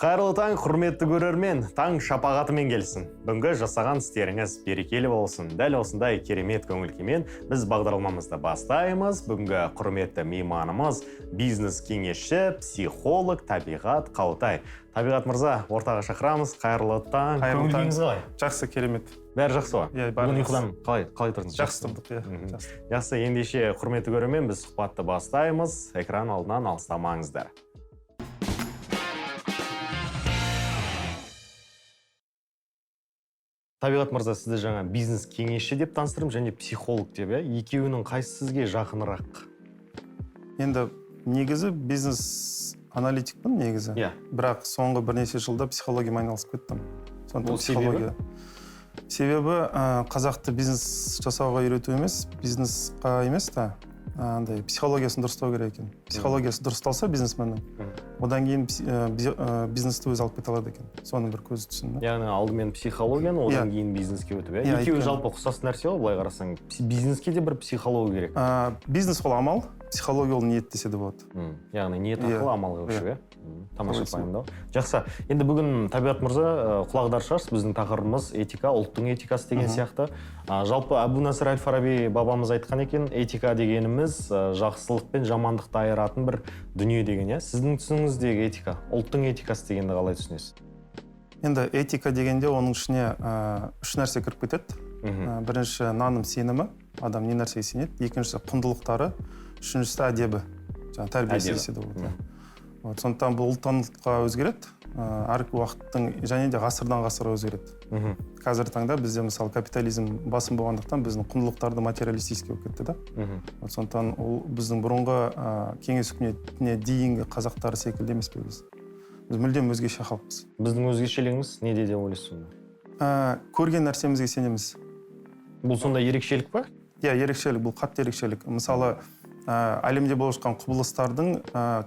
Қайырлы таң, құрметті көрермен, таң шапағатымен келсін. Бүгінгі жасаған істеріңіз берекелі болсын. Дәл осындай керемет көңіл күймен біз бағдарламамызды бастаймыз. Бүгінгі құрметті мейманымыз бизнес кеңесші, психолог Табиғат Қаутай. Табиғат мырза, ортаға шақырамыз. Қайырлы таң. Қайырлы Көңіл таң. күйіңіз қалай? Жақсы, керемет. Бәрі жақсы ғой? Иә, бәрі Бүгін жақсы. ұйқыдан қалай тұрдыңыз? Жақсы тұрдық, иә. Жақсы. Жақсы, ендеше құрметті көрермен, біз сұхбатты бастаймыз. Экран алдынан алыстамаңыздар. Табиғат мырза, сізді жаңа бизнес кеңесші деп таныстырдым және психолог деп, иә? Екеуінің қайсысы сізге жақынырақ? Енді негізі бизнес аналитикпін негізі. Иә. Бірақ соңғы бірнеше жылда психологиямен айналысып кеттім. Сондықтан Ол себебі? психология. Себебі қазақты бизнес жасауға үйрету емес, бизнесқа емес та, андай психологиясын дұрыстау керек екен. Психологиясы дұрысталса бизнесменнің, одан кейін бизнесті өзі алып кете алады екен. Соның бір көзі түсіндім. Яғни алдымен психологияны, одан Иә. кейін бизнеске өтіп, иә? Иә, Екеуі өйткені- жалпы ұқсас нәрсе ғой, былай қарасаң. Бизнеске де бір психология керек. Бизнес ол амал, психология ол ниет десе де болады. Яғни ниет Иә. арқылы амалға көшу, Иә. иә? Тамаша Солай пайымдау. Жақсы. Енді бүгін Табиғат мырза, құлақ шығарсыз, біздің тақырыбымыз этика, ұлттың этикасы деген сияқты. Жалпы Әбу Насыр әл-Фараби бабамыз айтқан екен, этика дегеніміз жақсылық пен жамандықты айыратын бір дүние деген, иә? Сіздің түсінігіңіздегі этика, ұлттың этикасы дегенді қалай түсінесіз? Енді этика дегенде оның ішіне үш нәрсе кіріп кетеді. Бірінші наным сенімі, адам не нәрсеге сенеді, екіншісі құндылықтары, үшіншісі әдебі, жаңағы тәрбиесі Әдебі. десе де болады. Вот, сондықтан бұл ұлттан ұлтқа өзгереді, әр уақыттың және де ғасырдан ғасырға өзгереді. Қазіргі таңда бізде мысалы капитализм басым болғандықтан біздің құндылықтар да материалистический болып кетті да. Вот, сондықтан ол біздің бұрынғы кеңес үкіметіне дейінгі қазақтар секілді емес пе біз? Біз мүлдем өзгеше халықпыз. Біздің өзгешелігіміз неде деп ойлайсыз сонда? Көрген нәрсемізге сенеміз. Бұл сонда ерекшелік па? Иә, ерекшелік, бұл қатты ерекшелік. Мысалы, әлемде болып жатқан құбылыстардың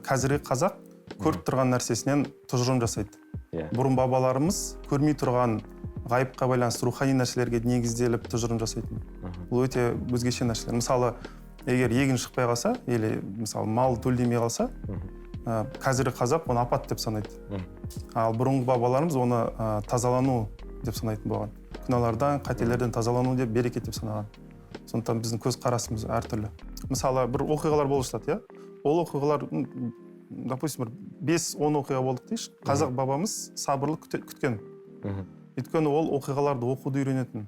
қазіргі қазақ көріп тұрған нәрсесінен тұжырым жасайды. Иә. Бұрын бабаларымыз көрмей тұрған ғайыпқа байланысты рухани нәрселерге негізделіп тұжырым жасайтын. Бұл өте өзгеше нәрселер. Мысалы, егер егін шықпай қалса, или мысалы мал төлдемей қалса, қазіргі қазақ оны апат деп санайды. Ал бұрынғы бабаларымыз оны тазалану деп санайтын болған. Күнәлардан, қателерден тазалану деп, берекет деп санаған. Сондықтан біздің көзқарасымыз әртүрлі. Мысалы, бір оқиғалар болып жатады, иә? Ол оқиғалар, допустим, бір 5-10 оқиға болдық дейікші. Қазақ бабамыз сабырлы күткен. Өйткені ол оқиғаларды оқуды үйренетін.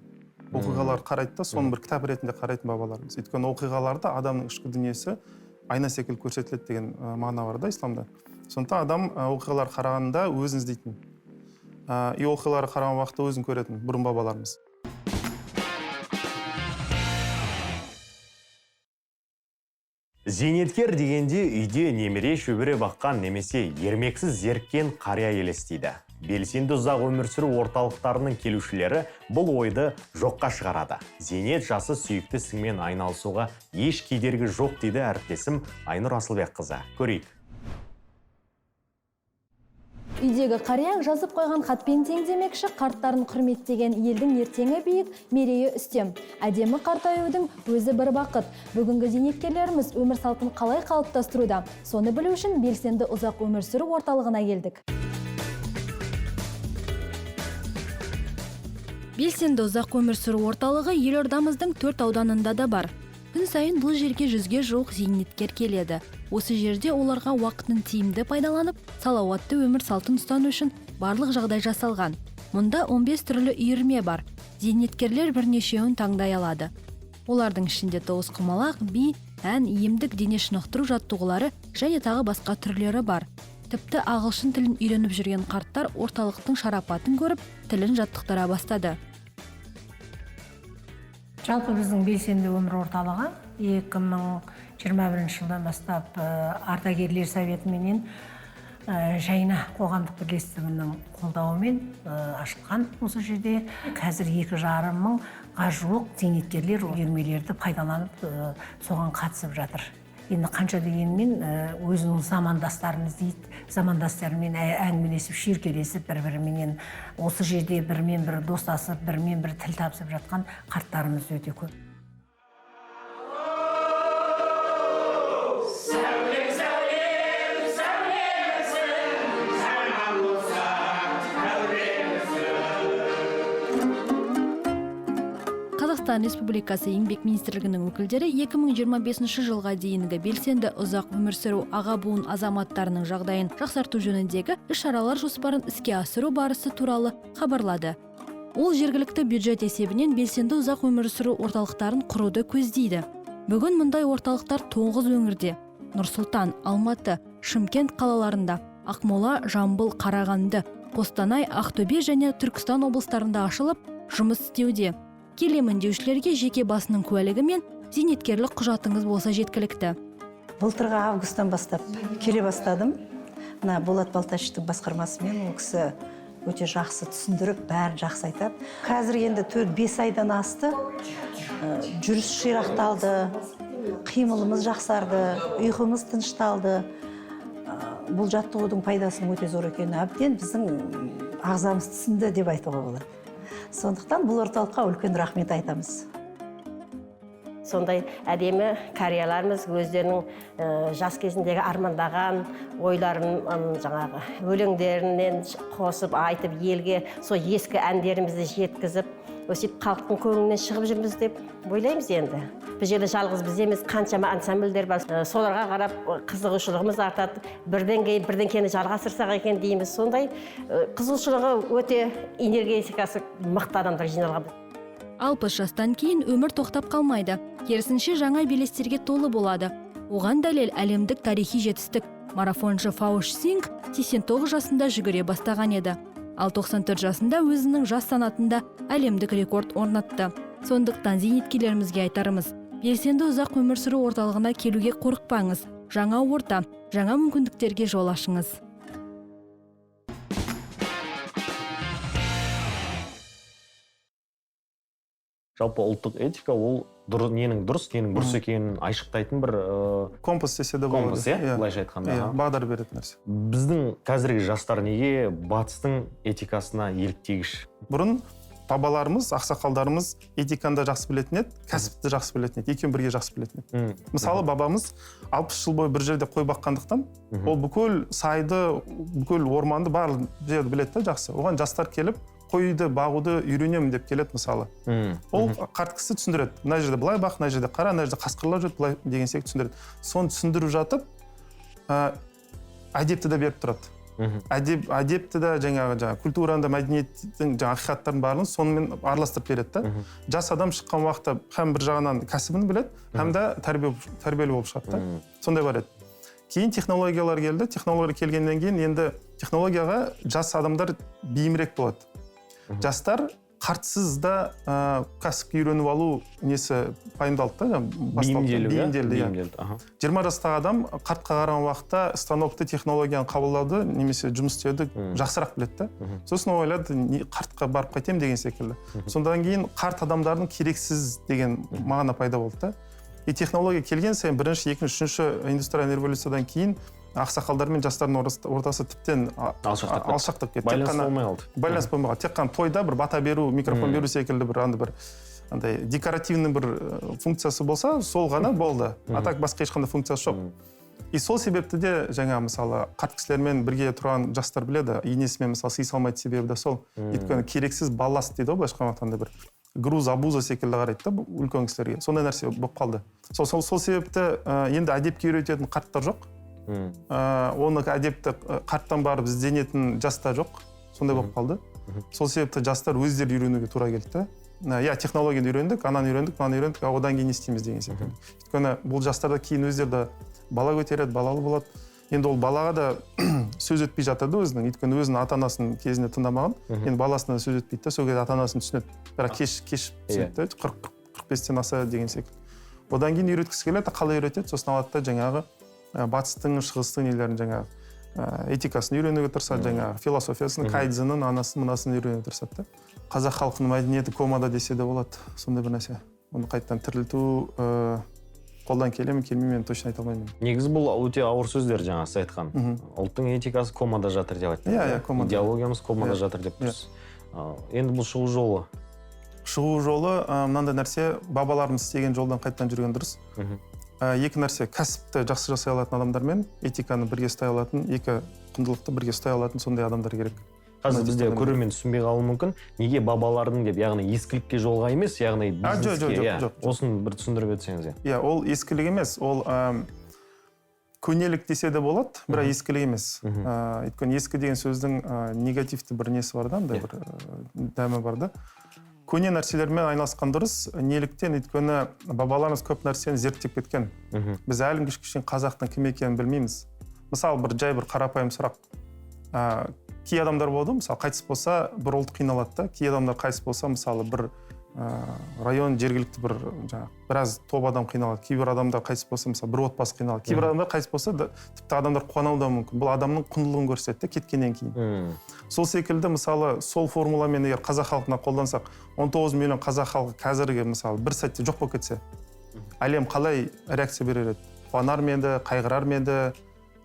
Оқиғаларды қарайды да, соны бір кітап ретінде қарайтын бабаларымыз. Өйткені оқиғаларда адамның ішкі дүниесі айна секілді көрсетіледі деген мағына бар да исламда. Сондықтан адам оқиғалар қарағанда өзін іздейтін. И оқиғалар қараған уақытта өзін көретін бұрын бабаларымыз. Зейнеткер дегенде үйде немере шөбере баққан немесе ермексіз зеріккен қария елестейді. Белсенді ұзақ өмір сүру орталықтарының келушілері бұл ойды жоққа шығарады. Зейнет жасы сүйікті ісіңмен айналысуға еш кедергі жоқ дейді әріптесім Айнұр Асылбекқызы. Көрейік. Үйдегі қарияң жазып қойған хатпен тең демекші, қарттарын құрметтеген елдің ертеңі биік, мерейі үстем. Әдемі қартаюдың өзі бір бақыт. Бүгінгі зейнеткерлеріміз өмір салтын қалай қалыптастыруда? Соны білу үшін белсенді ұзақ өмір сүру орталығына келдік. Белсенді ұзақ өмір сүру орталығы елордамыздың 4 ауданында да бар. Күн сайын бұл жерге 100-ге жуық зейнеткер келеді. Осы жерде оларға уақытын тиімді пайдаланып, салауатты өмір салтын ұстану үшін барлық жағдай жасалған. Мұнда 15 түрлі үйірме бар. Зейнеткерлер бірнешеуін таңдай алады. Олардың ішінде тоғызқұмалақ, би, ән, емдік, дене шынықтыру жаттығулары және тағы басқа түрлері бар. Тіпті ағылшын тілін үйреніп жүрген қарттар орталықтың шарапатын көріп, тілін жаттықтыра бастады. Жалпы біздің белсенді өмір орталығы 2021 жылдан бастап ардагерлер советіменен Жайна қоғамдық бірлестігінің қолдауымен ашылған осы жерде. Қазір 2,5 мыңға жуық зейнеткерлер үйірмелерді пайдаланып, соған қатысып жатыр. Енді қанша дегенмен өзінің замандастарын іздейді, замандастарымен әңгімелесіп, шүйіркелесіп, бір-біріменен осы жерде бірімен бірі достасып, бірімен бірі тіл табысып жатқан қарттарымыз өте көп. Сәулем, сәулем, сәулемсің, сәулем болса. Қазақстан Республикасы Еңбек министрлігінің өкілдері 2025 жылға дейінгі белсенді ұзақ өмір сүру аға буын азаматтарының жағдайын жақсарту жөніндегі іс-шаралар жоспарын іске асыру барысы туралы хабарлады. Ол жергілікті бюджет есебінен белсенді ұзақ өмір сүру орталықтарын құруды көздейді. Бүгін мұндай орталықтар 9 өңірде: Нұр-Сұлтан, Алматы, Шымкент қалаларында, Ақмола, Жамбыл, Қарағанды, Қостанай, Ақтөбе және Түркістан облыстарында ашылып, жұмыс істеуде. Келемін деушілерге жеке басының куәлігі мен зейнеткерлік құжатыңыз болса жеткілікті. Былтырғы августтан бастап келе бастадым. Мына Болат Балташевтің басқармасымен, ол кісі өте жақсы түсіндіріп, бәрін жақсы айтады. Қазір енді 4-5 айдан асты. Жүріс ширақталды, қимылымыз жақсарды, ұйқымыз тынышталды. Бұл жаттығудың пайдасының өте зор екенін әбден біздің ағзамыз түсінді деп айтуға болады. Сондықтан бұл орталыққа үлкен рахмет айтамыз. Сондай әдемі қарияларымыз өздерінің жас кезіндегі армандаған ойларын жаңағы өлеңдерінен қосып айтып, елге сол ескі әндерімізді жеткізіп, өсіп халықтың көңілінен шығып жүрміз деп ойлаймыз. Енді бұл жерде жалғыз біз емес, қаншама ансамбльдер бар. Соларға қарап қызығушылығымыз артады, бірден кейін бірдеңкені жалғастырсақ екен дейміз. Сондай қызығушылығы өте, энергетикасы мықты адамдар жиналған. 60 жастан кейін өмір тоқтап қалмайды. Керісінше, жаңа белестерге толы болады. Оған дәлел әлемдік тарихи жетістік. Марафоншы Фауш Синг 89 жасында жүгіре бастаған еді. Ал 94 жасында өзінің жас санатында әлемдік рекорд орнатты. Сондықтан зейнеткерлерімізге айтарымыз: белсенді ұзақ өмір сүру орталығына келуге қорықпаңыз. Жаңа орта, жаңа мүмкіндіктерге жол ашыңыз. Жалпы ұлттық этика ол ненің дұрыс, ненің бұрыс екенін айшықтайтын бір компас десе де болады. Компас, иә, былайша айтқанда. Иә, бағдар беретін нәрсе. Біздің қазіргі жастар неге батыстың этикасына еліктегіш? Бұрын бабаларымыз, ақсақалдарымыз этиканы да жақсы білетін еді, кәсіпті жақсы білетін еді, екеуін бірге жақсы білетін еді. Мысалы, бабамыз 60 жыл бойы бір жерде қой баққандықтан, ол бүкіл сайды, бүкіл орманды, барлық жерді біледі да жақсы. Оған жастар келіп, қойды бағуды үйренемін деп келеді мысалы. Ол қарт кісі түсіндіреді. Мына жерде былай бақ, мына жерде қара, мына жерде қасқырлар жүреді, былай деген секілді түсіндіреді. Соны түсіндіріп жатып, әдепті де беріп тұрады. Әдепті де, жаңағы культураны да, мәдениеттің жаңағы ақиқаттардың барлығын сонымен араластырып береді да. Жас адам шыққан уақытта һәм бір жағынан кәсібін біледі, һәм де тәрбиелі болып шығады да. Сондай бар еді. Кейін технологиялар келді. Технология келгеннен кейін енді технологияға жас адамдар бейімірек болады. Жастар қартсыз да кәсіпке үйреніп алу несі пайымдалды да, жаңа басталды. Бейімделу, иә? Бейімделді, иә. Бейімделді, аха. 20 жастағы адам қартқа қараған уақытта станокты, технологияны қабылдауды немесе жұмыс істеуді жақсырақ біледі да. Сосын ол ойлады, не, қартқа барып қайтемін деген секілді. Содан кейін қарт адамдардың керексіз деген мағына пайда болды да. И технология келген сайын бірінші, екінші, үшінші индустриальный революциядан кейін ақсақалдар мен жастардың ортасы тіптен алшақтап кетті. Алшақтап кетті. Тек Байланыс қана болмай қалды. Байланыс болмай қалды. Тек қана тойда бір бата беру, микрофон беру секілді бір андай бір андай декоративный бір функциясы болса, сол ғана болды. А так басқа ешқандай функциясы жоқ. И сол себепті де жаңа мысалы қарт кісілермен бірге тұрған жастар біледі, енесімен мысалы сыйыса алмайтын себебі де сол. Өйткені керексіз балласт дейді ғой, былайша айтқанда бір груз, обуза секілді қарайды да үлкен кісілерге. Сондай нәрсе болып қалды. Сол себепті енді әдепке үйрететін қарттар жоқ. Оны әдепті қарттан барып ізденетін жас та жоқ. Сондай болып қалды. Сол себепті жастар өздері үйренуге тура келді да. Иә, технологияны үйрендік, ананы үйрендік, мынаны үйрендік, а одан кейін не істейміз деген секілді. Өйткені бұл жастар да кейін өздері де бала көтереді, балалы болады. Енді ол балаға да сөз өтпей жатады өзінің, өйткені өзінің ата-анасын кезінде тыңдамаған, енді баласына да сөз өтпейді да, сол кезде ата-анасын түсінеді. Бірақ кеш түсінеді да, қырық бестен аса деген секілді. Одан кейін үйреткісі келеді, қалай үйретеді, сосын алады да жаңағы батыстың, шығыстың нелерін жаңағы этикасын үйренуге тырысады, жаңағы философиясын, кайдзенің, анасын, мынасын үйренуге тырысады да. Қазақ халқының мәдениеті комада десе де болады, сондай бір нәрсе. Оны қайтадан тірілту қолдан келе ме, келмей ме, мен точно айта алмаймын. Негізі бұл өте ауыр сөздер жаңа сіз айтқан. Ұлттың этикасы комада жатыр деп айттыңыз, Иә, иә? иә, комада. Идеологиямыз комада жатыр деп тұрсыз. Енді бұл шығу жолы? Шығу жолы мынандай нәрсе, бабаларымыз істеген жолдан қайтадан жүрген дұрыс. Екі нәрсе, кәсіпті жақсы жасай алатын адамдар мен этиканы бірге ұстай алатын, екі құндылықты бірге ұстай алатын сондай адамдар керек. Қазір Мына бізде типті адамдар. Көрермен түсінбей қалуы мүмкін, неге бабалардың деп, яғни ескілікке жолға емес, яғни А, жоқ, бизнеске, жоқ, иә. жоқ, жоқ. Осыны бір түсіндіріп өтсеңіз, иә. Иә, ол ескілік емес, ол көнелік десе де болады, бірақ ескілік емес. Өйткені ескі деген сөздің негативті бір несі бар да, андай бір дәмі бар да. Көне нәрселермен айналысқан дұрыс. Неліктен? Өйткені бабаларымыз көп нәрсені зерттеп кеткен. Біз әлі күнге шейін қазақтың кім екенін білмейміз. Мысалы, бір жай бір қарапайым сұрақ. Кей адамдар болады, мысалы, қайтыс болса, бір ұлт қиналады да. Кей адамдар қайтыс болса, мысалы, бір район, жергілікті бір жаңағы біраз топ адам қиналады. Кейбір адамдар қайтыс болса, мысалы, бір отбасы қиналады. Кейбір адамдар қайтыс болса да, тіпті адамдар қуануы да мүмкін. Бұл адамның құндылығын көрсетеді да кеткеннен кейін. Сол секілді, мысалы, сол формуламен егер қазақ халқына қолдансақ, 19 миллион қазақ халқы қазіргі, мысалы, бір сәтте жоқ болып кетсе, әлем қалай реакция берер еді? Қуанар ма еді, қайғырар ма еді,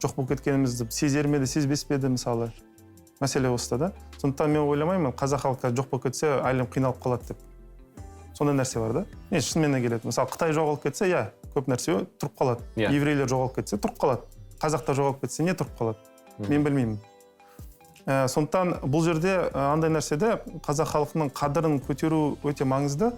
жоқ болып кеткенімізді сезер ме еді, сезбес пе еді, мысалы? Мәселе осыда да. Сондықтан мен ойламаймын, қазақ халқы қазір жоқ болып кетсе, әлем қиналып қалады деп. Сондай нәрсе бар да. Не, шынымен де келеді. Мысалы, Қытай жоғалып кетсе, иә, көп нәрсе тұрып қалады. Еврейлер жоғалып кетсе, тұрып қалады. Қазақтар жоғалып кетсе, не тұрып қалады? Мен білмеймін. Сондықтан бұл жерде андай нәрседе қазақ халқының қадірін көтеру өте маңызды.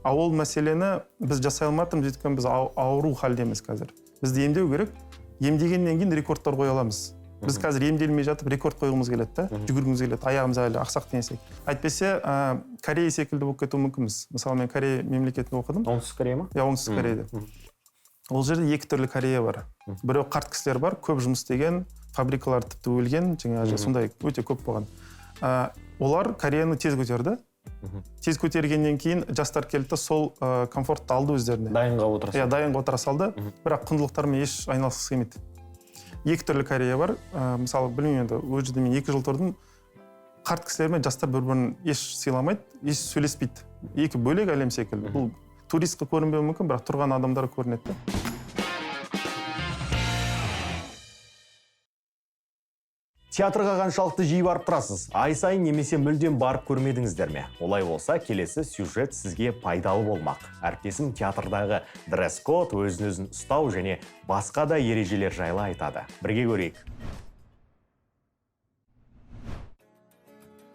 А ол мәселені біз жасай алмай жатырмыз, өйткені біз ауру халдеміз қазір. Бізді емдеу керек. Емдегеннен кейін рекордтар қоя аламыз. Біз қазір емделмей жатып рекорд қойғымыз келеді да, жүгіргіміз келеді, аяғымыз әлі ақсақ деген секілді. Әйтпесе, Корея секілді болып кетуі мүмкінбіз. Мысалы, мен Корея мемлекетінде оқыдым. Оңтүстік Корея ма? Иә, Оңтүстік Кореяда. Ол жерде екі түрлі Корея бар. Біреу қарт кісілер бар, көп жұмыс істеген, фабрикалар тіпті өлген, жаңағы сондай өте көп болған. Олар Кореяны тез көтерді. Тез көтергеннен кейін жастар келді де сол комфортты алды өздеріне. Дайынға отыра Иә, салды. дайынға отыра салды, бірақ құндылықтармен еш айналысқысы келмейді. Екі түрлі Корея бар. Мысалы, білмеймін енді, ол жерде мен 2 жыл тұрдым. Қарт кісілер мен жастар бір-бірін еш сыйламайды, еш сөйлеспейді. Екі бөлек әлем секілді. Бұл туристқа көрінбеуі мүмкін, бірақ тұрған адамдар көрінеді де. Театрға қаншалықты жиі барып тұрасыз? Ай сайын немесе мүлдем барып көрмедіңіздер ме? Олай болса, келесі сюжет сізге пайдалы болмақ. Әріптесім театрдағы дресс-код, өзін-өзін ұстау және басқа да ережелер жайлы айтады. Бірге көрейік.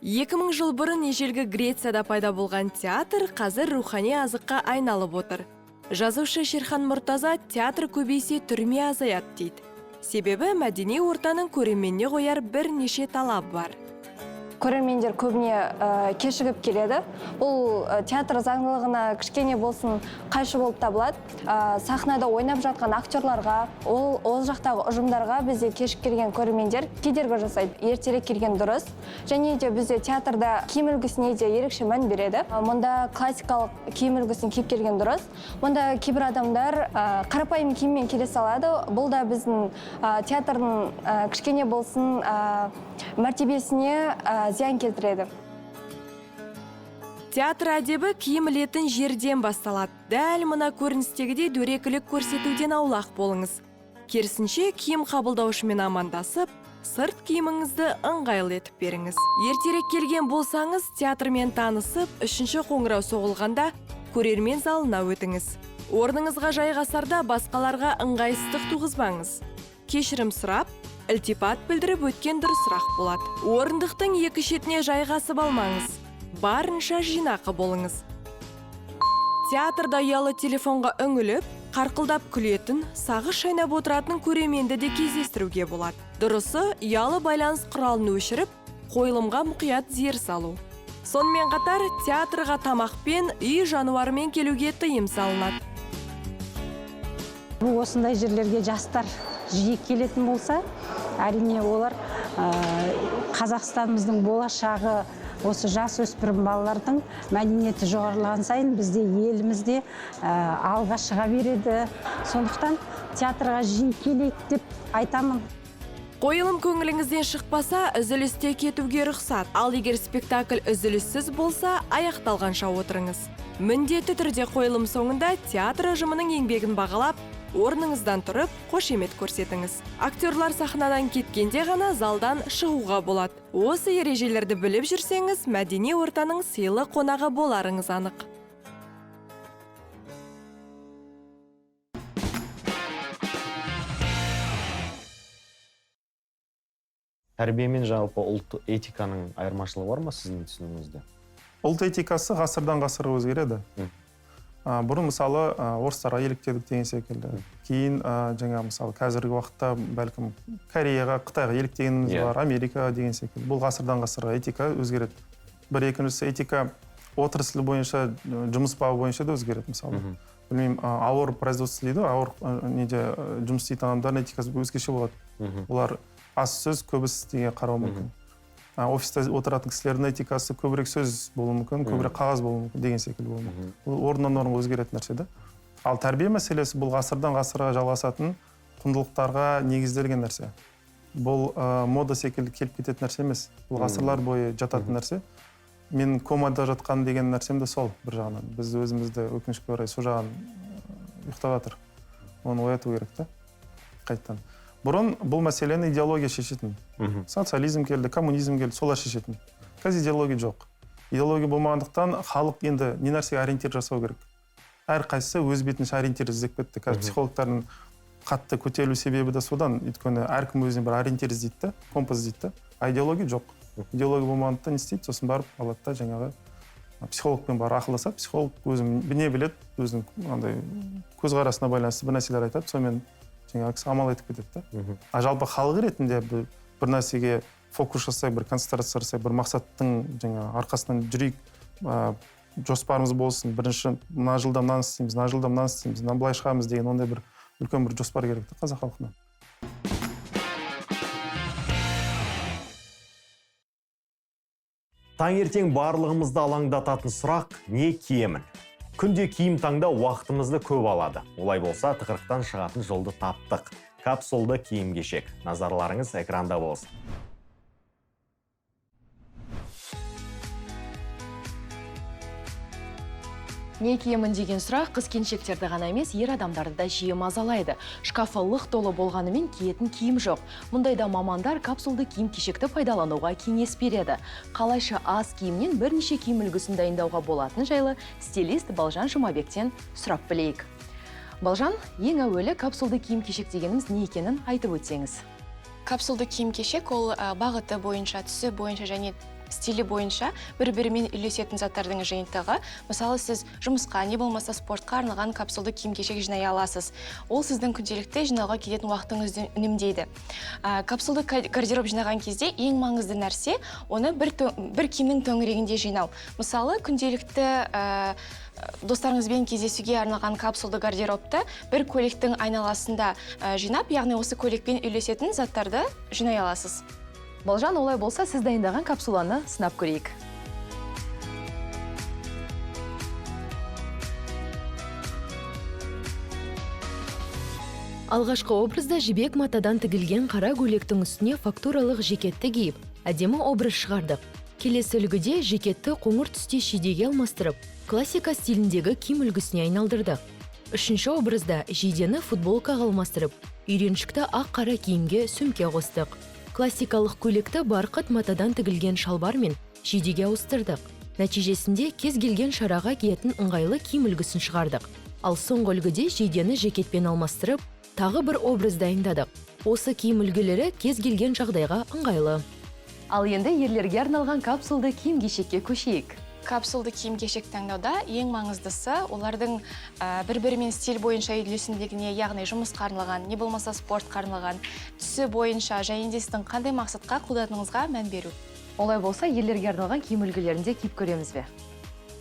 2000 жыл бұрын ежелгі Грецияда пайда болған театр қазір рухани азыққа айналып отыр. Жазушы Шерхан Мұртаза театр көбейсе түрме азаяды дейді. Себебі мәдени ортаның көрерменіне қояр бірнеше талап бар. Көрермендер көбіне кешігіп келеді. Бұл театр заңдылығына кішкене болсын қайшы болып табылады. Сахнада ойнап жатқан актерларға, ол жақтағы ұжымдарға бізде кешігіп келген көрермендер кедергі жасайды. Ертерек келген дұрыс. Және де бізде театрда киім үлгісіне де ерекше мән береді. Мұнда классикалық киім үлгісін киіп келген дұрыс. Мұнда кейбір адамдар қарапайым киіммен келе салады. Бұл да біздің театрдың кішкене болсын мәртебесіне зиян келтіреді. Театр әдебі киім ілетін жерден басталады. Дәл мына көріністегідей дөрекілік көрсетуден аулақ болыңыз. Керісінше, киім қабылдаушымен амандасып, сырт киіміңізді ыңғайлы етіп беріңіз. Ертерек келген болсаңыз, театрмен танысып, үшінші қоңырау соғылғанда көрермен залына өтіңіз. Орныңызға жайғасарда басқаларға ыңғайсыздық туғызбаңыз. Кешірім сұрап, ілтипат білдіріп өткен дұрысырақ болады. Орындықтың екі шетіне жайғасып алмаңыз. Барынша жинақы болыңыз. Театрда ұялы телефонға үңіліп, қарқылдап күлетін, сағыз шайнап отыратын көрерменді де кездестіруге болады. Дұрысы, ұялы байланыс құралын өшіріп, қойылымға мұқият зер салу. Сонымен қатар, театрға тамақпен, үй жануарымен келуге тыйым салынады. Бұл осындай жерлерге жастар жиі келетін болса, әрине олар Қазақстанымыздың болашағы, осы жас өспірім балалардың мәдениеті жоғарылаған сайын бізде елімізде алға шыға береді. Сондықтан театрға жиі келейік деп айтамын. Қойылым көңіліңізден шықпаса, үзілісте кетуге рұқсат. Ал егер спектакль үзіліссіз болса, аяқталғанша отырыңыз. Міндетті түрде қойылым соңында театр ұжымының еңбегін бағалап, орныңыздан тұрып, қошемет көрсетіңіз. Актерлар сахнадан кеткенде ғана залдан шығуға болады. Осы ережелерді біліп жүрсеңіз, мәдени ортаның сыйлы қонағы боларыңыз анық. Тәрбие мен жалпы ұлт этиканың айырмашылығы бар ма сіздің түсінігіңізде? Ұлт этикасы ғасырдан ғасырға өзгереді. Бұрын мысалы орыстарға еліктедік деген секілді. Кейін жаңа мысалы қазіргі уақытта бәлкім Кореяға, Қытайға еліктегеніміз бар, Америка деген секілді. Бұл ғасырдан ғасырға этика өзгереді. Бір екіншісі этика отрасль бойынша, жұмыс бабы бойынша да өзгереді мысалы. Білмеймін, ауыр производство дейді, ауыр неде жұмыс істейтін адамдардың этикасы өзгеше болады. Олар аз сөз, көп іс деген қарауы мүмкін. Офиста отыратын кісілердің этикасы көбірек сөз болуы мүмкін, көбірек қағаз болуы мүмкін деген секілді болуы мүмкін. Бұл орыннан орынға өзгеретін нәрсе да. Ал тәрбие мәселесі бұл ғасырдан ғасырға жалғасатын құндылықтарға негізделген нәрсе. Бұл мода секілді келіп кететін нәрсе емес. Бұл ғасырлар бойы жататын нәрсе. Мен комада жатқан деген нәрсем де сол бір жағынан. Біз өзімізді өкінішке орай сол жағын ұйықтап жатыр. Оны ояту керек та қайтадан. Бұрын бұл мәселені идеология шешетін. Социализм келді, коммунизм келді, солар шешетін. Қазір идеология жоқ. Идеология болмағандықтан халық енді не нәрсеге ориентир жасау керек? Әрқайсысы өз бетінше ориентир іздеп кетті. Қазір психологтардың қатты көтерілу себебі де содан. Өйткені әркім өзіне бір ориентир іздейді де, компас іздейді де. А идеология жоқ. Идеология болмағандықтан не істейді? Сосын барып алады да жаңағы психологпен барып ақылдасады. Психолог өзі не біледі, өзінің андай көзқарасына байланысты бір нәрселер айтады, сонымен жаңағы кісі амал етіп кетеді да. А жалпы халық ретінде бір нәрсеге фокус жасай, бір концентрация жасай, бір мақсаттың жаңа арқасынан жүрейік, жоспарымыз болсын, бірінші мына жылда мынаны істейміз, мына жылда мынаны істейміз, мына былай шығамыз деген ондай бір үлкен бір жоспар керек та қазақ халқына. Таңертең барлығымызды алаңдататын сұрақ не киемін? Күнде киім таңдау уақытымызды көп алады. Олай болса, тығырықтан шығатын жолды таптық. Капсулды киім-кешек. Назарларыңыз экранда болсын. Не киемін деген сұрақ қыз келіншектерді ғана емес, ер адамдарды да жиі мазалайды. Шкафы лық толы болғанымен киетін киім жоқ. Мұндайда мамандар капсулды киім-кешекті пайдалануға кеңес береді. Қалайша аз киімнен бірнеше киім үлгісін дайындауға болатын жайлы стилист Балжан Жұмабектен сұрап білейік. Балжан, ең әуелі капсулды киім-кешек дегеніміз не екенін айтып өтсеңіз. Капсулды киім-кешек ол бағыты бойынша, түсі бойынша және стилі бойынша бір-бірімен үйлесетін заттардың жиынтығы. Мысалы, сіз жұмысқа, не болмаса спортқа арналған капсулды киім-кешек жинай аласыз. Ол сіздің күнделікті жинауға кететін уақытыңызды үнемдейді. Капсулды гардероб жинаған кезде ең маңызды нәрсе оны бір киімнің төңірегінде жинау. Мысалы, күнделікті достарыңызбен кездесуге арналған капсулды гардеробты бір көйлектің айналасында жинап, яғни осы көйлекпен үйлесетін заттарды жинай аласыз. Балжан, олай болса, сіз дайындаған капсуланы сынап көрейік. Алғашқы образда жібек матадан тігілген қара көйлектің үстіне фактуралық жекетті киіп, әдемі образ шығардық. Келесі үлгіде жекетті қоңыр түсте жидеге алмастырып, классика стиліндегі киім үлгісіне айналдырдық. Үшінші образда жидені футболкаға алмастырып, үйреншікті ақ-қара киімге сөмке қостық. Классикалық көйлекті барқыт матадан тігілген шалбар мен жидеге ауыстырдық. Нәтижесінде кез келген шараға киетін ыңғайлы киім үлгісін шығардық. Ал соңғы үлгіде жидені жекетпен алмастырып, тағы бір образ дайындадық. Осы киім үлгілері кез келген жағдайға ыңғайлы. Ал енді ерлерге арналған капсулды киім-кешекке көшейік. Капсулды киім-кешек таңдауда ең маңыздысы олардың бір-бірімен стиль бойынша үйлесімділігіне, яғни жұмысқа арналған, не болмаса спортқа арналған, түсі бойынша және де сіздің қандай мақсатқа қолданыңызға мән беру. Олай болса, ерлерге арналған киім үлгілерін де киіп көреміз бе?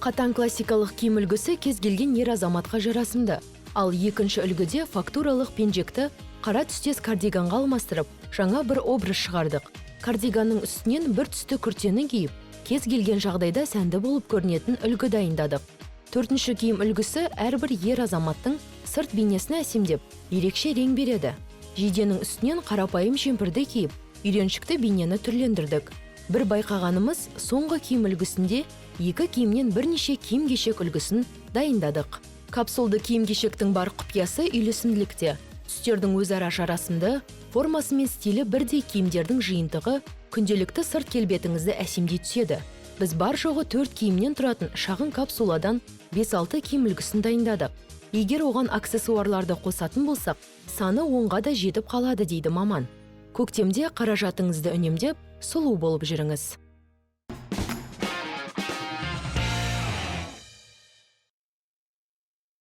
Қатаң классикалық киім үлгісі кез келген ер азаматқа жарасымды. Ал екінші үлгіде фактуралық пенжекті қара түстес кардиганға алмастырып, жаңа бір образ шығардық. Кардиганның үстінен бір түсті күртені киіп, кез келген жағдайда сәнді болып көрінетін үлгі дайындадық. Төртінші киім үлгісі әрбір ер азаматтың сырт бейнесін әсемдеп, ерекше рең береді. Жиденің үстінен қарапайым жемпірді киіп, үйреншікті бейнені түрлендірдік. Бір байқағанымыз, соңғы киім үлгісінде екі киімнен бірнеше киім-кешек үлгісін дайындадық. Капсулды киім-кешектің бар құпиясы үйлесімділікте. Түстердің өзара жарасымды, формасы мен стилі бірдей киімдердің жиынтығы күнделікті сырт келбетіңізді әсемдей түседі. Біз бар жоғы 4 киімнен тұратын шағын капсуладан 5-6 киім үлгісін дайындадық. Егер оған аксессуарларды қосатын болсақ, саны 10-ға да жетіп қалады, дейді маман. Көктемде қаражатыңызды үнемдеп, сұлу болып жүріңіз.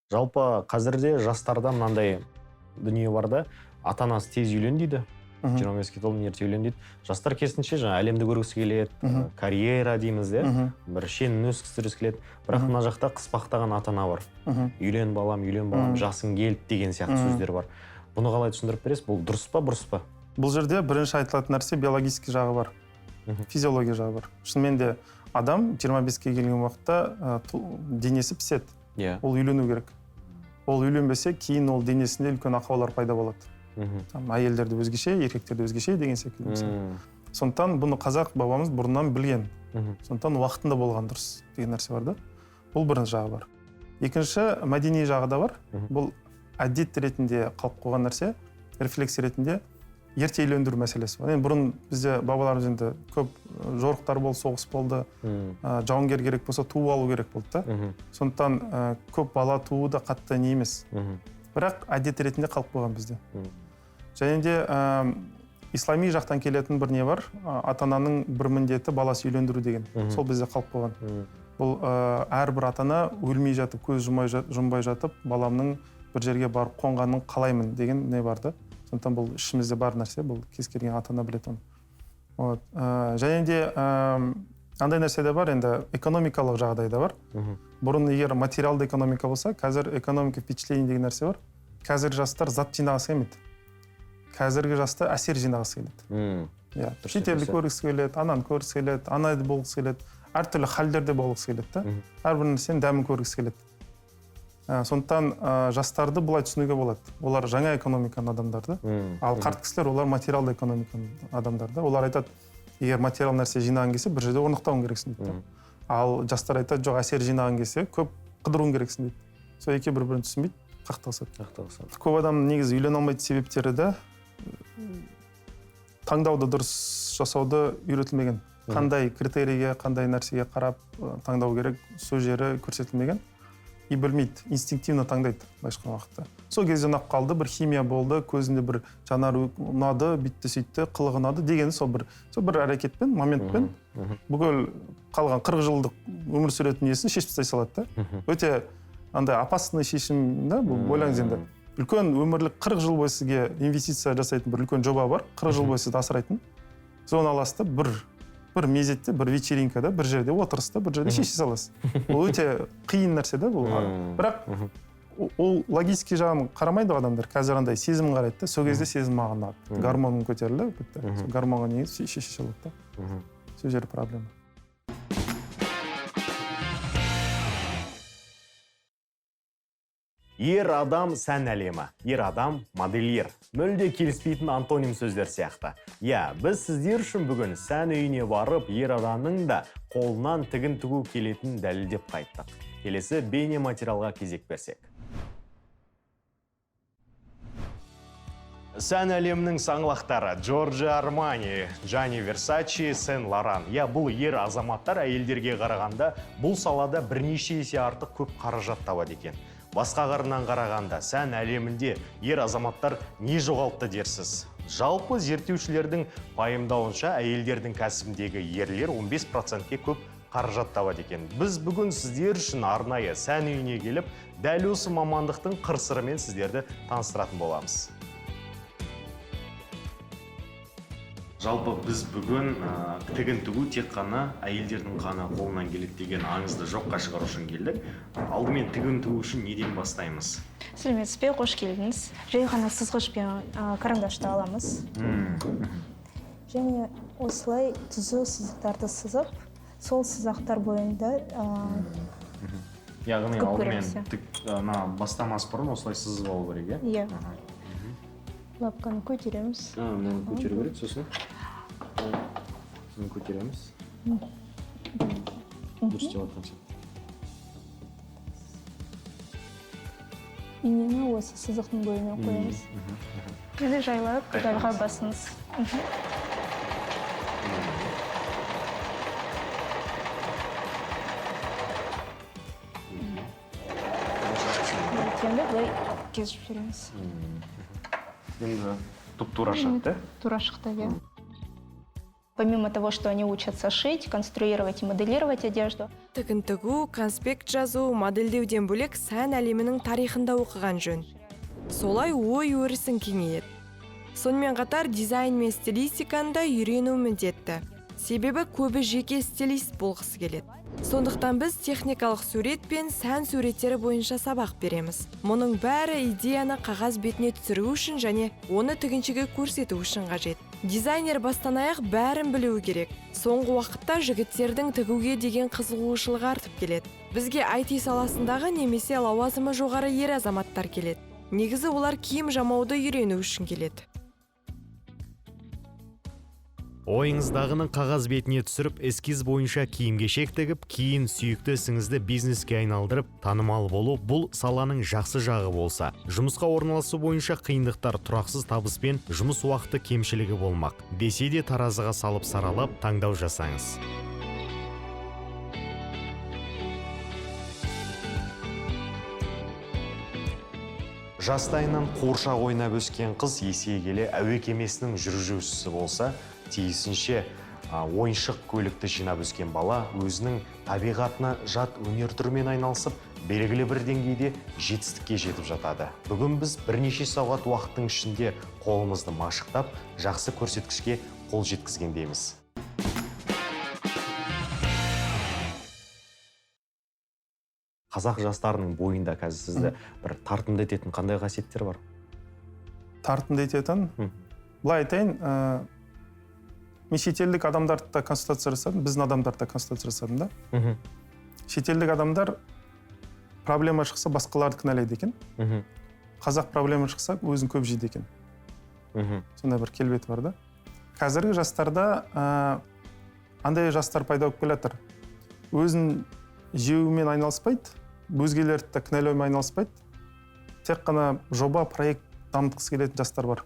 Жалпы қазірде жастарда мынандай дүние бар да, ата-анасы тез үйлен дейді. 25-ке толдым, ерте үйлен дейді. Жастар керісінше жаңа әлемді көргісі келеді, карьера дейміз де, бір шенін өскіздіргісі келеді. Бірақ мына жақта қыспақтаған ата-ана бар. Үйлен балам, үйлен балам, жасың келді деген сияқты сөздер бар. Бұны қалай түсіндіріп бересіз? Бұл дұрыс па, бұрыс па? Бұл жерде бірінші айтылатын нәрсе биологический жағы бар, физиология жағы бар. Шынымен де адам 25-ке келген уақытта денесі піседі. Ол үйлену керек. Ол үйленбесе, кейін ол денесінде үлкен ақаулар пайда болады. Там, әйелдерді өзгеше, еркектерді өзгеше деген секілді. Сондықтан бұны қазақ бабамыз бұрыннан білген. Сондықтан уақытында болған дұрыс деген нәрсе бар да. Бұл бірінші жағы бар. Екінші, мәдени жағы да бар. Бұл әдет ретінде қалып қойған нәрсе, рефлекс ретінде ерте үйлендіру мәселесі бар. Енді бұрын бізде бабаларымыз енді көп жорықтар болды, соғыс болды, жауынгер керек болса туып алу керек болды да. Сондықтан көп бала туу да қатты не емес. Бірақ әдет ретінде қалып қойған бізде. Және де ислами жақтан келетін бір не бар, ата-ананың бір міндеті баласы үйлендіру деген. Сол бізде қалып қойған. Бұл әрбір ата-ана өлмей жатып, көз жұмбай жатып, баламның бір жерге барып қонғанын қалаймын деген не бар да. Сондықтан бұл ішімізде бар нәрсе, бұл кез келген ата-ана біледі оны. Вот. Және де андай нәрсе де бар, енді экономикалық жағдай да бар. Бұрын егер материалды экономика болса, қазір экономика впечатлений деген нәрсе бар. Қазір жастар зат жинағысы келмейді. Қазіргі жастар әсер жинағысы келеді. Иә, шетелді көргісі келеді, ананы көргісі келеді, анайды болғысы келеді, әртүрлі халдерде болғысы келеді да. Әрбір нәрсенің дәмін көргісі келеді. Сондықтан жастарды былай түсінуге болады. Олар жаңа экономиканың адамдары да. Ал қарт кісілер олар материалды экономиканың адамдары да. Олар айтады, егер материал нәрсе жинаған келсе, бір жерде орнықтауың керексің дейді. Ал жастар айтады, жоқ, әсер жинаған келсе, көп қыдыруың керексің дейді. Сол екеуі бір-бірін түсінбейді, қақтығысады. Қақтығысады. Көп адам негізі үйлене алмайтын себептері де таңдауды дұрыс жасауды үйретілмеген. Қандай критерийге, қандай нәрсеге қарап таңдау керек, сол жері көрсетілмеген. И білмейді, инстинктивно таңдайды былайша айтқан уақытта. Сол кезде ұнап қалды, бір химия болды, көзінде бір жанар ұнады, бүйтті сөйтті, қылығы ұнады дегені сол бір әрекетпен, моментпен бүкіл қалған 40 жылдық өмір сүретін несін шешіп тастай салады да. Өте андай опасный шешім да, бұл ойлаңыз енді. Үлкен өмірлік 40 жыл бойы сізге инвестиция жасайтын бір үлкен жоба бар, 40 жыл бойы сізді асырайтын. Соны аласыз да бір мезетте, бір вечеринкада, бір жерде отырыста, бір жерде шеше саласыз. Бұл өте қиын нәрсе да бұл. Бірақ ол логический жағын қарамайды адамдар. Қазір андай сезім қарайды да, сол кезде сезім маған ұнады. Гормоным көтерілді, бітті. Сол гормонға негізі шеше салады да. Сол жері проблема. Ер адам сән әлемі, ер адам модельер. Мүлде келіспейтін антоним сөздер сияқты. Иә, біз сіздер үшін бүгін сән үйіне барып, ер адамның да қолынан тігін тігу келетінін дәлелдеп қайттық. Келесі бейне материалға кезек берсек. Сән әлемінің саңлақтары Джорджо Армани, Джанни Версачи, Сен Лоран. Иә, бұл ер азаматтар әйелдерге қарағанда бұл салада бірнеше есе артық көп қаражат табады екен. Басқа қырынан қарағанда сән әлемінде ер азаматтар не жоғалтты дерсіз? Жалпы зерттеушілердің пайымдауынша әйелдердің кәсібіндегі ерлер 15%-ке көп қаражат табады екен. Біз бүгін сіздер үшін арнайы сән үйіне келіп, дәл осы мамандықтың қыр-сырымен сіздерді таныстыратын боламыз. Жалпы біз бүгін тігін тігу тек қана әйелдердің ғана қолынан келеді деген аңызды жоққа шығару үшін келдік. Алдымен тігін тігу үшін неден бастаймыз? Сәлеметсіз бе, қош келдіңіз. Жай ғана сызғыш пен карандашты аламыз. Және осылай түзу сызықтарды сызып, сол сызықтар бойында яғни алдымен бастамас бұрын осылай сызып алу керек, иә? Иә. Лапканы көтереміз. Мынаны көтеру керек, сосын мынаны көтереміз. Дұрыс деп жатқан сияқты. Инені осы сызықтың бойына қоямыз. Енді жайлап педальға басыңыз. Енді былай кесіп жібереміз. Енді Туп-тура шығады, да? Тура шықты, иә. Помимо того, что они учатся шить, конструировать и моделировать одежду, Тігін тігу, конспект жазу, модельдеуден бөлек, сән әлемінің тарихын да оқыған жөн. Солай ой өрісің кеңейеді. Сонымен қатар дизайн мен стилистиканы да үйрену міндетті, себебі көбі жеке стилист болғысы келеді. Сондықтан біз техникалық сурет пен сән суреттері бойынша сабақ береміз. Мұның бәрі идеяны қағаз бетіне түсіру үшін және оны тігіншіге көрсету үшін қажет. Дизайнер бастан аяқ бәрін білуі керек. Соңғы уақытта жігіттердің тігуге деген қызығушылығы артып келеді. Бізге IT саласындағы немесе лауазымы жоғары ер азаматтар келеді. Негізі олар киім жамауды үйрену үшін келеді. Ойыңыздағыны қағаз бетіне түсіріп, эскиз бойынша киім-кешек тігіп, кейін сүйікті ісіңізді бизнеске айналдырып, танымал болу бұл саланың жақсы жағы болса, жұмысқа орналасу бойынша қиындықтар тұрақсыз табыс пен жұмыс уақыты кемшілігі болмақ. Десе де, таразыға салып, саралап, таңдау жасаңыз. Жастайынан қуыршақ ойнап өскен қыз есейе келе әуе кемесінің жүргізушісі болса, тиісінше ойыншық көлікті жинап өскен бала өзінің табиғатына жат өнер түрімен айналысып, белгілі бір деңгейде жетістікке жетіп жатады. Бүгін біз бірнеше сағат уақыттың ішінде қолымызды машықтап, жақсы көрсеткішке қол жеткізгендейміз. Қазақ жастарының бойында қазір сізді бір тартымды ететін қандай қасиеттер бар? Тартымды ететін? Былай айтайын, мен шетелдік адамдарды да консультация жасадым, біздің адамдарды да консультация жасадым да. Шетелдік адамдар проблема шықса, басқаларды кінәлайды екен. Қазақ проблема шықса, өзін көп жейді екен. Сондай бір келбеті бар да. Қазіргі жастарда андай жастар пайда болып келе жатыр. Өзін жеумен айналыспайды, өзгелерді де кінәлаумен айналыспайды. Тек қана жоба, проект дамытқысы келетін жастар бар.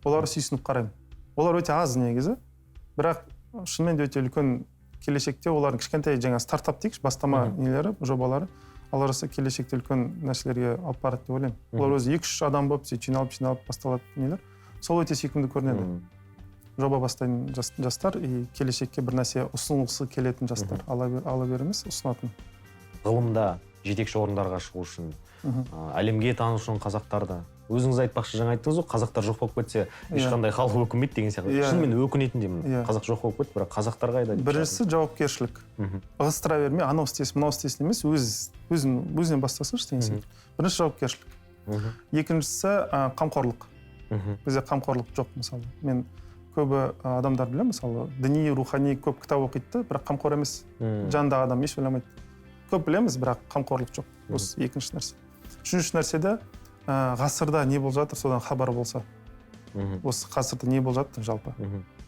Оларға сүйсініп қараймын. Олар өте аз негізі, бірақ шынымен де өте үлкен келешекте олардың кішкентай жаңа стартап дейікші, бастама нелері, жобалары, алла жазса, келешекте үлкен нәрселерге алып барады деп ойлаймын. Олар өзі 2-3 адам болып сөйтіп жиналып басталады нелер. Сол өте сүйкімді көрінеді. Жоба бастайтын жастар и келешекке бір нәрсе ұсынғысы келетін жастар, ала береміз ұсынатын. Ғылымда жетекші орындарға шығу үшін, әлемге тану үшін қазақтарды. Өзіңіз айтпақшы, жаңа айттыңыз ғой, қазақтар жоқ болып кетсе, ешқандай халық өкінбейді деген сияқты. Шынымен өкінетін деймін. Қазақ жоқ болып кетті, бірақ қазақтар қайда деп Біріншісі жауапкершілік. Ығыстыра бермей, анау істесін, мынау істесін емес, өзінен бастасыншы деген сияқты. Бірінші жауапкершілік. Екіншісі қамқорлық. Бізде қамқорлық жоқ мысалы. Мен көбі адамдар білемін, мысалы, діни, рухани көп кітап оқиды да, бірақ қамқор емес. Жанындағы адам еш ойламайды. Көп білеміз, бірақ қамқорлық жоқ. Осы екінші нәрсе. Үшінші нәрседе ғасырда не болып жатыр, содан хабар болса. Осы ғасырда не болып жатыр жалпы.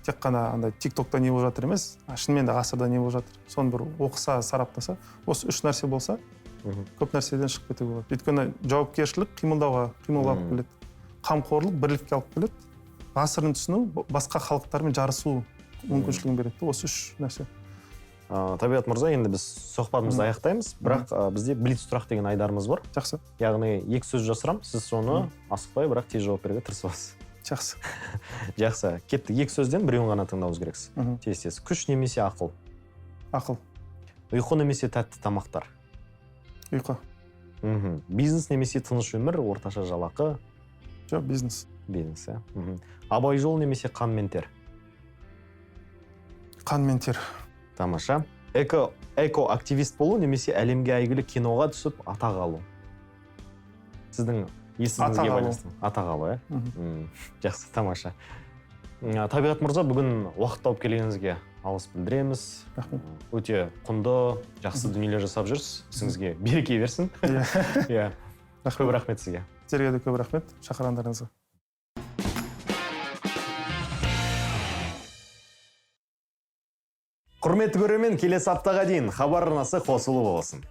Тек қана андай TikTokта не болып жатыр емес, шынымен де ғасырда не болып жатыр. Соны бір оқыса, сараптаса, осы үш нәрсе болса, көп нәрседен шығып кетуге болады. Өйткені жауапкершілік қимылдауға, қимылға алып келеді. Қамқорлық бірлікке алып келеді. Ғасырын түсіну басқа халықтармен жарысу мүмкіншілігін береді. Осы үш нәрсе. Табиғат мырза, енді біз сұхбатымызды аяқтаймыз, бірақ бізде блиц сұрақ деген айдарымыз бар. Жақсы. Яғни екі сөз жасырамын, сіз соны асықпай, бірақ тез жауап беруге тырысасыз. Жақсы. Жақсы. Кеттік. Екі сөзден біреуін ғана таңдауыңыз керексіз. Тез-тез. Күш немесе ақыл? Ақыл. Ұйқы немесе тәтті тамақтар? Ұйқы. Бизнес немесе тыныш өмір, орташа жалақы? Жоқ, бизнес. Бизнес, иә. Абай жолы немесе қан мен тер? Қан мен тер. Тамаша. Эко-активист болу немесе әлемге әйгілі киноға түсіп атақ алу? Сіздің есіміңізге байланысты. Атақ алу, иә? Жақсы, тамаша. Табиғат мырза, бүгін уақыт тауып келгеніңізге алғыс білдіреміз. Рахмет. Өте құнды, жақсы дүниелер жасап жүрсіз. Ісіңізге береке берсін. Иә. Көп рахмет сізге. Сіздерге де көп рахмет шақырғандарыңызға. Құрметті көрермен, келесі аптаға дейін Хабар арнасы қосулы болсын.